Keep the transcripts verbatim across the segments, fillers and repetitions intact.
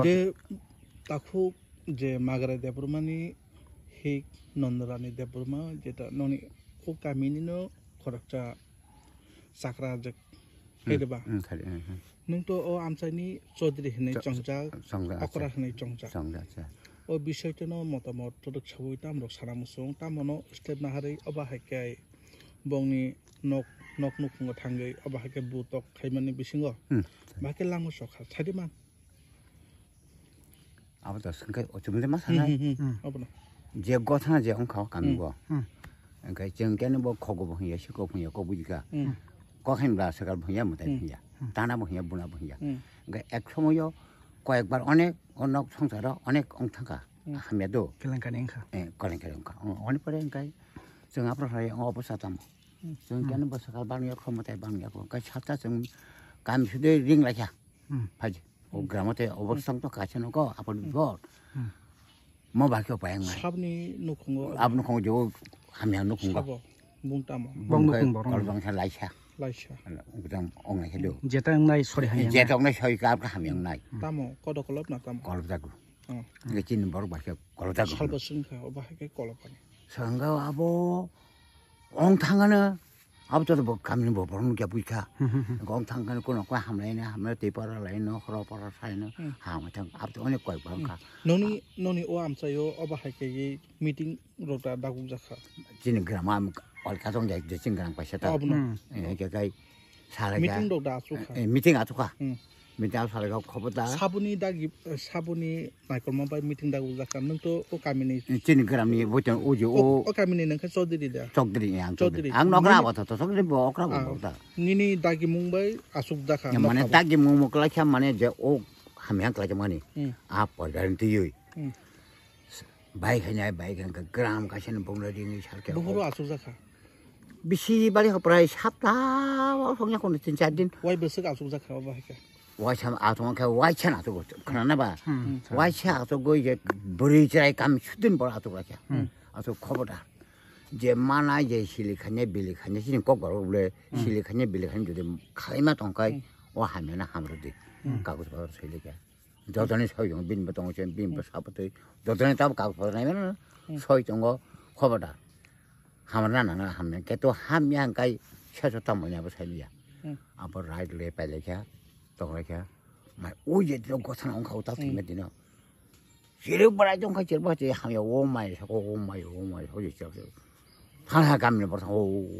Je takhuk je Magrai Debbarmani hik Nondorani Debbarma, jeta noni o kaminino khoroksa chakra ajak. Hmm, khaideba? Hmm, khai-, hmm, hmm. Nwng to o amchaini Chaudhary hinwi Cha-, chongjak, chongjak, okra acha. Hinwi chongjak. Chongjak, acha. O bisoi tono motamot twrwk sawi tamrok sana muchung, tamono step naharwi obo hai khe bongni nok, nok nukhungo thangwi obo hai khe butok khaimani bisingo. Hmm. Bahai khe langma sokha, saidi man. Abo to swngkhe o chumde ma sanai. Hmm, hmm, hmm. Hmm. Abono. Je gothana je wngkha o kami Hmm. bo. Hmm. Hwnkhe chwng kene bo khogo bo hwnya, siko bo hwnya, kok bujikha. Hmm. Kok hinbla swkal bo hwnya, mwtai Hmm. hwnya. Hmm. Tana bo hwnya, buna bo hwnya. Hmm. Hwnkhe ek somoyo koyekbar onek o nok songsaro onek wng thangkha. Hmm. Hamya do. Kelenkani wngkha. Eh, kelenkani wngkha. O, oni pore hwnkhe chwng aphuru hai o obo satam. Hmm. Chwng Hmm. kene bo swkal bangya, khomwtai bangya ko. Hwnkhe sata chwng kami sudui ring laikha. Hmm. Phaji. O gramo tei obo Hmm. song to kaisa nugo, apor Hmm. bor. Hmm. Mo ba khe payang nai. Sabni nukhungo. Ab nukhungo jo hamya nukhungo. Sabo, bung tamo. Bung Bung nukhung kai borok. Kolbang sa laisa. Laisa. Gudang ong nai khe do. Jeta wngnai sori hamya Je wngnai. Tong nai soi ka ka hamya nai. Tamo, kodo kolop na tamo. Kolop jago. Oh. Nge chin borok ba khe kolop jago. Salbo sungkha, obo hai khe kolop ani. Sangao abo ong thangano. Abo to bo kamini bo borok nukya buikha. Hmm, hmm, hmm. Gong thang khe kono koi hamlaino, hamlai tei pora laino, horo pora saino, Hmm. hamwi thang. Abo to onek koi borok Hmm. kha. Noni, noni o amchaio obo hai khe meeting rok da daguk jakha. Chini gram am alka tong jai, je chini gram kaisa ta. Abono. Hmm. Eh, ke kai sala ja. Meeting rok da asuk kha. Eh, meeting asuk kha. Hmm. Meeting asuk sala ga khobo da. Sabuni dagi, eh, sabuni naikolma bai meeting daguk jakha. Nwng to o kamini Chini gramni bo tong uji O, o o kamini nang khe Chaudhary da? Chokdri ang Chaudhary. Chokdri. Ang nokra Nini abo to, to Chokdri bo okra bo Ah, bo ta. Nini dagi mung bai asuk jakha, Ya, mane nokha bo. Dagi mung mo klai kha mane je o hamya klai kha mani. Hmm. A por guarantee yui. Hmm. Bai kha nyai, bai kha gram kaisa ni bung ri ni sal khe. Buhuru asuk jakha. Bisi bari kha prai sapta o song ya kono tin char din. Wai besuk asuk jakha obo hai khe. Waisa atung khe waisa na atung khna na ba. Hmm. Waisa atung goi je bwrwi chwrai kam sudin bor atung rakha. Hmm. Atung khoboda. Je mana je sili khanya bili khanya sini kok goro bole Hmm. sili khanya bili khanya jodi khaima tong kai Hmm. o hamya na hamro di. Hmm. Kagos bagor sili khe. Jotoni soi jong bin bo tongo chen bin bo Hmm. sapotoi. Jotoni tab kagos bagor nai mano. Hmm. Soi tongo khoboda. Hamar na nana hamya khe to hamya hwnkhe seso tamo ya bo sailiya. Hmm. Abo right le pailai kha, tong lai kha. Mai o je dino gosana wngkha o ta Hmm. thwima dino. Chiri bwrai tong kha chiri bwrai hamya o mai sako o mai o mai o je chak. Thang ha kamni bor o.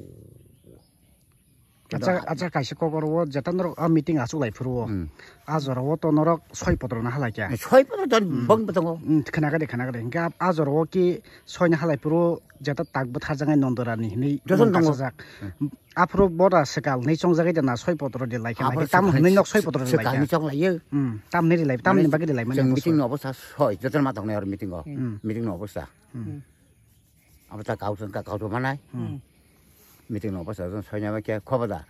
Acha, acha kaisa kokoro o jeta norok a meeting achuk lai phuru o. Hmm. A jora o to norok soi potro na halai kya. Soi potro ton Hmm. bong betongo. Hmm, khna gade, khna gade. Hingke a jora o ki soi na halai phuru jeta tak bwtharjak nai Nondorani hinui Joson mung tongo. Kasajak. Hmm. Aphuru bora swkal nai chongjagwi da na soi potro de lai khe Aphuru nai tam swkal hinui nok soi potro de lai swkal khe. Ni chong lai ye. Hmm, tam ni rilai, tam ni Mane bagwi rilai mani chwng bwswk. Meeting ni obostha soi, joton ma tongnai aro meeting o. Hmm. Meeting ni obostha. Hmm. Abo ta kau chwng ka kau manai. Hmm. Meeting ni obostha joton soi na ba khe khoboda.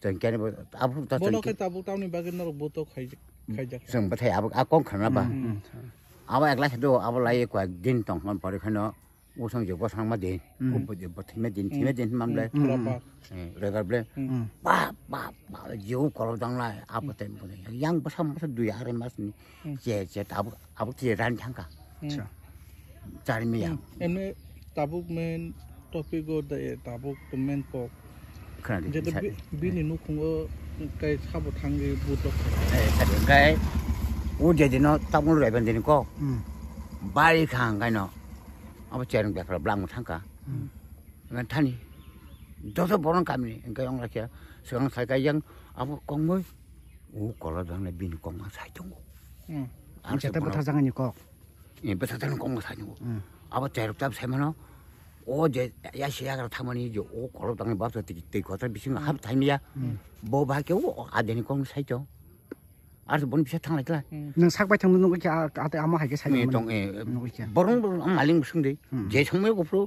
Chwng khe bo aphuru ta Bono chwng khe tabuk tamni bagwi norok buto khai, khaijak. Chwng bwthai abo a kong khana ba. Hmm. Hmm. Abo ekla khe do abo lai koi din tong hon pore khano. Usang je bosang ma din, Hmm. ubo je bo thima din, Hmm. thima din mam le. Hmm. Khulapa. Eh, regar ble. Hmm. Ba, ba, ba, je u kolo dang lai, abo tem bo. Yang bosang bosang dui are mas ni. Hmm. Je, je, abo, abo je ran thangka. Hmm. Acha. Chari mi yang. Hmm. Emne tabuk main topic o da e, tabuk to main kok. Khana di, Jeta sa-, bi-, bini nukhungo kai sabo thangwi butok. Eh, sa di, kai, u je dino tabuk rai ban dini kok. Hmm. Bari khang kai no. Abo chereng bepra blang thangka. Hmm. Ngan thani. Joto borong kami ni, engkai ong lakya. Sekarang saya kayang, abo kongmoi. U kola dang na bin kong ma sai tongo. Hmm. Ang Jeta sekarang bwtharjak ni kok. Eh, bwtharjak ni kong ma sai tongo. Hmm. Abo cherok tab sai mano. O je, ya siya kar thamani je, o kola dang ni bab sa tiki, tiki kota bising Hmm. hap thai miya. Hmm. Bo ba ke o adeni kong sai to. Ar boni bisa thang lai kla. Hmm. Nang sak bai thang nung kya, ate ama hai ke sai Ni mani. Tong, eh, Nung kya. Borong borong ang maling bising de. Hmm. Je song me ko pro.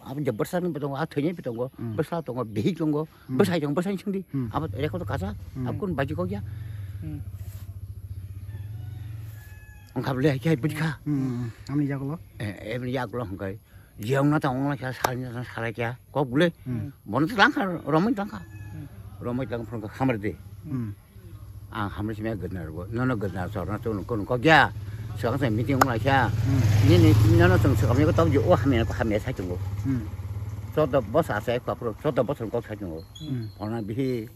Abo je bwsa ni tongo, a thwini tongo, Hmm. bwsa tongo, bihik tongo, Hmm. bwsai tongo, bwsai singdi. Hmm. Abo reko to kacha, Hmm. abo kun baji kok ya. Hmm. Ang khable hai khai bujkha. Hmm, hmm, hmm. Amni jagulo? Eh, eh, amni jagulo hangkai. Jeng na tong na kya, sal na tong sal kya. Kok bule. Hmm. Bon to langkha, romoi langkha. Hmm. Romoi lang phone ka khamar de. Hmm. Ang hamri simi gwnargo, nono gwnargo, chorna chwng kunu kok ya. Swkang swkang meeting wng lai kha. Hmm. Nini nono chwng swkang ko tabuk o hamya ko hamya sai tongo. Hmm. Chwda bosor asa ko aphuru chwda bosor kok sai tongo. Hmm. Ona bihi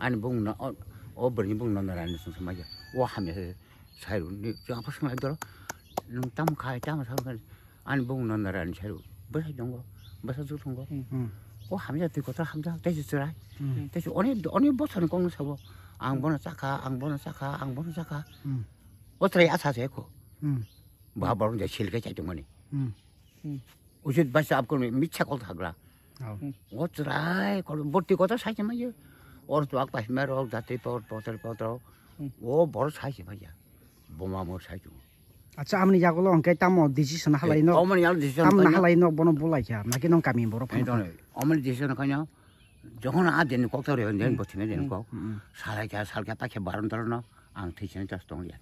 ani bung no, o, o bwrwi bung no narani chwng sama ya. O hamya sai, sai ru ni chwng aphuru swng lai doro. Nwng tamo khai, tamo sa khai. Ani bung no narani sai ru. Bwsai tongo, bwsa jwk tongo. Hmm. Hmm. O hamya twi kotor hamya, tei se chwrai. Hmm. Tei se oni, oni bosor kok no sabo. Ang bono chakha, ang bono chakha, ang bono chakha. Hmm. O chwrai asa se ko. Hmm. Ba borok je sil khe chai tongmani. Hmm. Hmm. Usit basa apkon mitsa kok thagla. Oh. Hmm. O chwrai kok borti kok sai se mayo. Or tuak pas me rok jatri por potor potor. Hmm. O bor sai se maya. Boma mo sai tu. Acha amni yagulo hwnkhe tamo decision halai no. Omani yalo decision. Tamo halai no bono bulai kha. Naki nong kami borok phano. Omani decision kanya. Jokhon a den kok tore den bothina den kok. Hmm. Salai kha salkha pakhe baran toro no. Ang thwichini tas tong liya.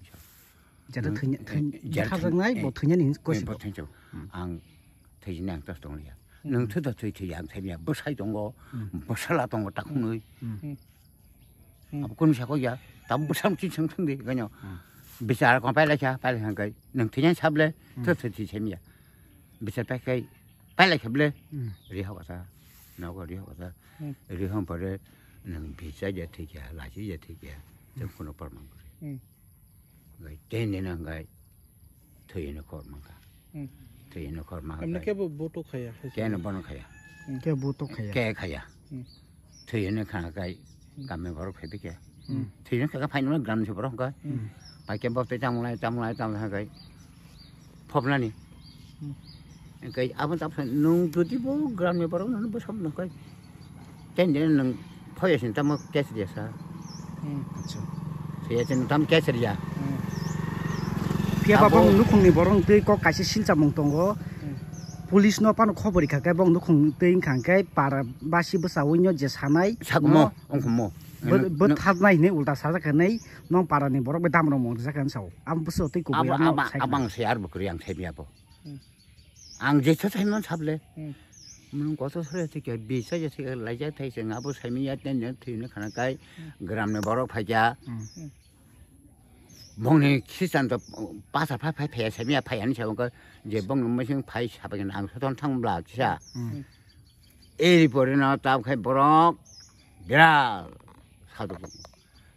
Jata thwinya thwinya khajaknai bo thwinya ni kosi bo thwinya. Ang thwijini ang tas tong liya. Nung thwi da thwi thwi ang thwiya bwsai tongo. Bwsala tongo takhungnwi. Hmm. Abo kunu sako ya. Tab bwsam chi sung thung di ganyo. Bichar ko pailai kha pailai kha kai. Nung thwinya sable thwi thwi thwi thwiya. Bichar pai kai pailai kha ble. Ri hok asa. Nogo ri hok asa. Ri hok pore nung bichar ya thwi kha lachi ya thwi kha. Jeng kuno parman kore. Gai teni nang gai. Thwi ni khor mangka. Hmm. Thwi ni khor mangka. Amne ke bo boto khaya. Keno bono khaya. Hmm. Ke boto khaya. Ke khaya. Hmm. Thwi ni khana kai. Hmm. Kami borok phai bike. Hmm. Thwi ni khaka phai no gram se borok kai. Hmm. Pai ke bo te tam lai tam lai tam lai kai. Phobnani. Hmm. Kai abon tap nung jodi bo gram ni borok no bo sam no kai. Ten din nung phoya sin tamo cash dia sa. Hmm. Acha. Saya tin tam cash dia. Hmm. Phiya ba bong nukhung ni borong tei kok kaisa silcha mung tongo. Hmm. Police no pano khobor rikha khe bong nukhung tei wngkha khe para basi bwsa wino je sanai. Sakmo, ongkhomo. Bo thar nai hinwi ulta sajak hinwi nong para ni borok bai dam rok mung rijak hinwi sao. Am bwswk tei kubui abang sai abang se ar bwkri ang sai biya bo. Hmm. Ang je tha thai man sable. Hmm. Mung koto sore thike bi sa je thike lai ja thai se ngabo sai mi ya ten ne thwi ne khana kai gram ne borok phai ja. Hmm. Bong ni khisan to pasa phai phai phai sai mi ya phai ani sa ko je bong ni masing phai sa ba ang soton thang bla kisa. Hmm. Eri pore no tab khai borok bira sadu.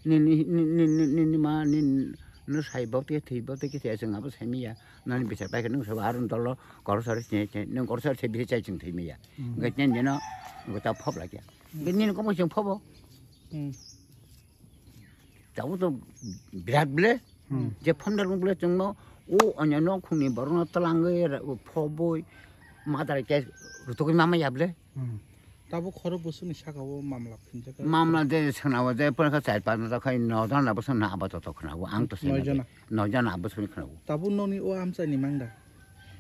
Nini, nini, nini, nini ma, nini, no sai bo te, thwi bo te, kisa chwng abo sai miya. Nani bisa pai khe nung sabo aron dolo, kor sari se, se, nung kor sari se bisa chai chwng thwi miya. Hmm. Ngai chen jeno, ngai ta phop la kya. Hmm. Ngai nini komo chwng phobo. Hmm. Tabuk to birat ble. Hmm. Je phone dal ble chwng no, o onyo no khungni borok no twlangwi, phobwi, madar kya, rutugwi mama ya ble. Hmm. Tabuk khorok bwswkni saka o mamla phinjak. Mamla de swnao de pwrkha char panch jona khai no jona bo swnao abo to khwnao ang to swnao. Noi jona. Noi jona abo swnao khwnao. Tabuk noni o amchai ni mangda.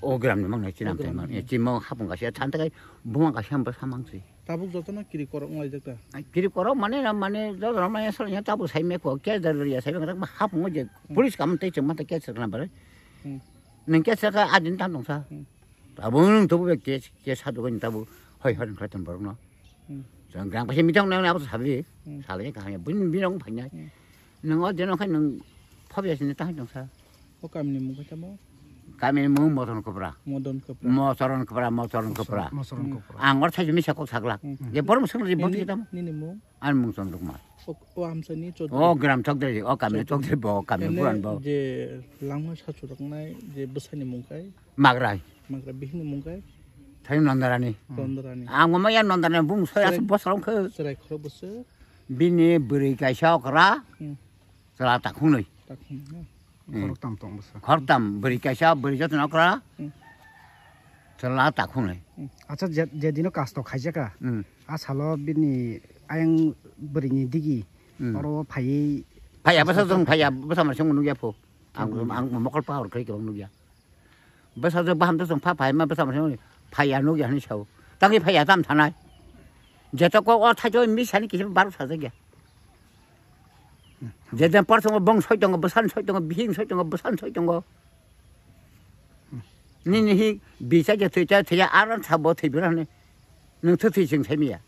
O gram ni mangnai chinam tai mang. Chimo hapung kasia than tai buma kasia bo samang si. Tabuk jotono kiri korok wng laijak ta. Kiri korok mane mane jotono mane sal ya tabuk sai me ko ke dar ya sai me hapung je police kam tai chuma ta ke sar na bare. Hmm. Nang ke sar ka adin tan dong sa. Hmm. Tabuk nwng tabuk bai case, case hadugani tabuk hoi hoi khlai tong borokno. Hmm. Jang grang paisa mitang nang abo sabi. Hmm. Salai kaham ya bini bini rong phainai. Hmm. Nwng o deno khai nwng phobya sini tahai tong sa. O kamini mung khe tamo? Kamini mung Moton Kopra. Modon Kopra. Motoron Kopra, Motoron Kopra. Mosoron Kopra. Ang or thai misa kok saglak. Hmm. Je borom sung ri bot Nini, kita mo. Nini mung? Ani mung Chandra Kumar. O, o amsani Chaudhary. O gram Chaudhary, o kami Chaudhary. Chaudhary bo, o kami Ene buran bo. Je langma sachu raknai je bwsani mung kai. Magrai. Magrai bihini mung kai. Thai Nondarani. Nondarani. Ang mama ya Nondarani bung soy asu Serai- bosrong khe. Serai khoro bwswk. Bini bwrwi kaisa okra. Hmm. Chwla takhungnwi. Takhung, hmm. Hmm. Khoroktam tong bwsa. Khoroktam, bwrwi kaisa, bwrwi jotono okra. Hmm. Chwla takhungnwi. Hmm. Acha, je, je dino kasto khaijaka. Hmm. A salo bini ayang bwrwini digi. Hmm. Oro phaiwi. Phaiya bwsa jong phaiya, bwsa mar song nukya pho. Ang, hmm, ang mokol power khai kebang nukya. Bwsajwk baham to chwng pha phaima bwsa masa phaiya nukya hinwi sao. Tangwi phaiya tam thanai. Jeto kok o thaito misani kisa barok sajakya. Jeden por tongo bong soi tongo bwsani soi tongo bihing soi tongo bwsani soi tongo. Nini hi bisa je thwi cha thwi aran sabo thwi bira hinwi. Nwng thwi thwi chwng saimiya.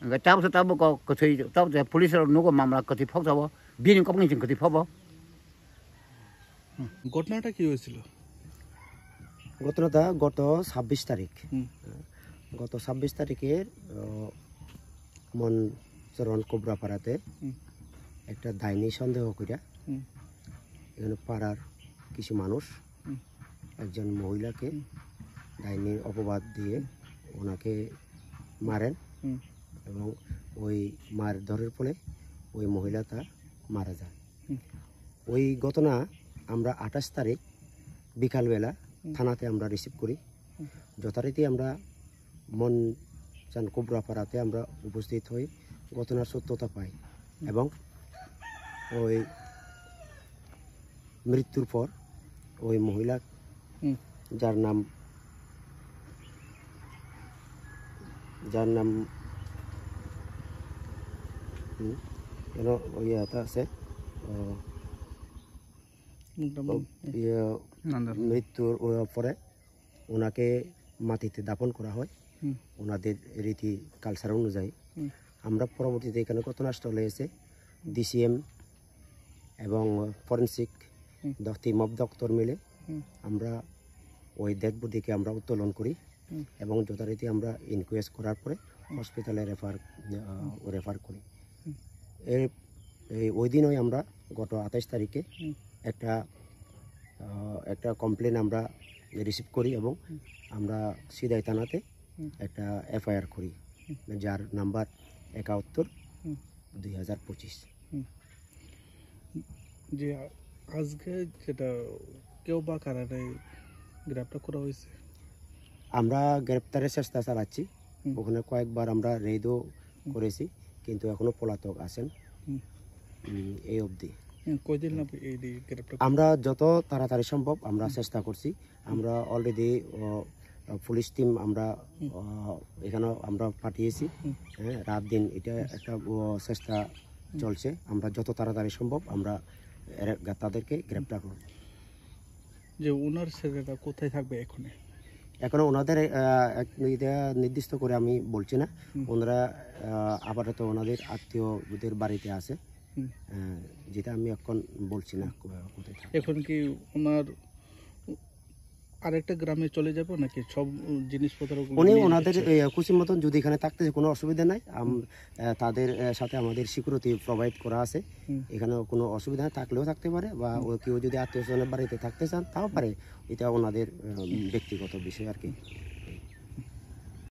Hwnkhe tabukhe tabuk kok kwthwi tabukhe police rok nugo mamla kwthwi phok jabo. Bini kokni jing kwtwi phobo. ঘটনাটা কি হয়েছিল? ঘটনাটা গত ছাব্বিশ তারিখ। হুম। গত ছাব্বিশ তারিখের, আহ, মনচরণ কোবরাপাড়াতে হুম। একটা ডাইনি সন্দেহ করিয়া হুম। এখানে পাড়ার কিছু মানুষ হুম। একজন মহিলাকে হুম। ডাইনির অপবাদ দিয়ে হুম। ওনাকে মারেন হুম। এবং ওই মারধরের ফলে ওই মহিলাটা মারা যান। হুম। ওই ঘটনা আমরা আঠাশ তারিখ বিকালবেলা হুম। থানাতে আমরা রিসিভ করি। হুম। যথারীতি আমরা মন চান কোবরাপাড়াতে আমরা উপস্থিত হই, ঘটনার সত্যতা পাই হুম। এবং ওই মৃত্যুর পর ওই মহিলা হুম। যার নাম, যার নাম, হুম, কেন ওই ইয়েটা আছে, ও, মুখটা ও, বন্ধ। ইয়ে, নান্দর। মৃত্যুর ও পরে ওনাকে মাটিতে দাফন করা হয়। হুম। ওনাদের রীতি কালচার অনুযায়ী। হুম। আমরা পরবর্তীতে এখানে ঘটনাস্থলে এসে ডিসিএম এবং ফরেন্সিক হুম। দ-, টিম অফ ডক্টর মিলে হুম। আমরা ওই ডেড বডিকে আমরা উত্তোলন করি হুম। এবং যথারীতি আমরা ইনকোয়েস্ট করার পরে হুম। হসপিটালে রেফার, আহ, হুম। রেফার করি। হুম। এর, এই, ওই দিনই আমরা গত আঠাশ তারিখে হুম। একটা, আহ, একটা কমপ্লেন আমরা রিসিভ করি এবং হুম। আমরা সিদাই থানাতে হুম। একটা এফআইআর করি, হুম। যার নাম্বার একাত্তর হুম। দুই হাজার পঁচিশ। হুম। যে আ-, আজকে যেটা কেউ বা কারারে গ্রেপ্তার করা হয়েছে? আমরা গ্রেপ্তারের চেষ্টা চালাচ্ছি। হুম। ওখানে কয়েকবার আমরা রেডও হুম। করেছি, কিন্তু এখনো পলাতক আছেন। হুম। হুম, এই অবধি। হুম, কয়দিন লাগবে এই যে গ্রেপ্তার? আমরা যত তাড়াতাড়ি সম্ভব আমরা হুম। চেষ্টা করছি। আমরা অলরেডি, ও, পুলিশ টিম আমরা, হুম। ও, এখানে আমরা পাঠিয়েছি। হুম। হ্যাঁ, রাত দিন এটা হুম। একটা, ও, চেষ্টা হুম। চলছে। আমরা যত তাড়াতাড়ি সম্ভব আমরা এরা, তাদেরকে গ্রেপ্তার করব। যে ওনার ছেলেটা কোথায় থাকবে এখনে? এখনো ওনাদের, আহ, এক, এটা নির্দিষ্ট করে আমি বলছি না। হুম। ওনারা, আহ, আপাতত ওনাদের আত্মীয়দের বাড়িতে আছে। হুম। আহ, যেটা আমি এখন বলছি না, কো-, কোথায় থাকবে। এখন কি ওনার আরেকটা গ্রামে চলে যাবে নাকি সব জিনিসপত্র উনি নিয়ে ওনাদের, যাচ্ছে? এই, খুশি মতন যদি এখানে থাকতে কোনো অসুবিধা নাই। আম-, হুম। আহ, তাদের, আহ, সাথে আমাদের সিকিউরিটি প্রোভাইড করা আছে। হুম। এখানে কোনো অসুবিধা থাকলেও থাকতে পারে বা হুম। ও কেউ যদি আত্মীয় স্বজনের বাড়িতে থাকতে চান, তাও পারে। এটা ওনাদের, আহ, হুম। ব্যক্তিগত বিষয় আর কি।